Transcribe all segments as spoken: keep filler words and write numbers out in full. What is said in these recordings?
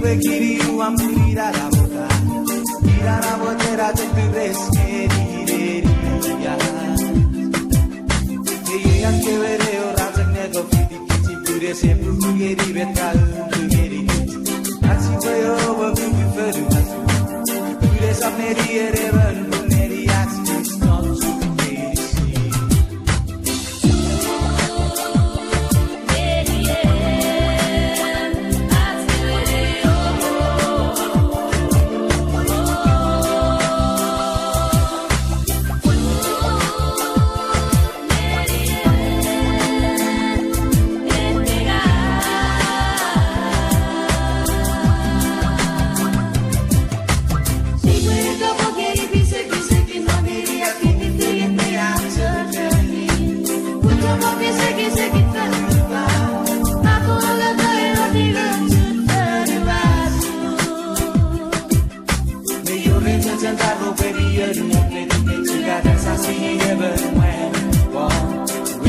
Kini uam pun ina namota, ina namot ena chok tures ngeni nenia. Iei an kewe ne ora chok neko fiti kich pun ese pupu ngeni met ka pupu ngeni kich. Ach sipwe omo pupu fonu ach, pun esap neni ere manupun neni ach kich non sukun meinisin.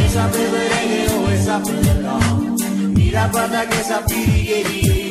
Esap emon ene o esap emon nom. Ina pwata kesap tini ngeni ei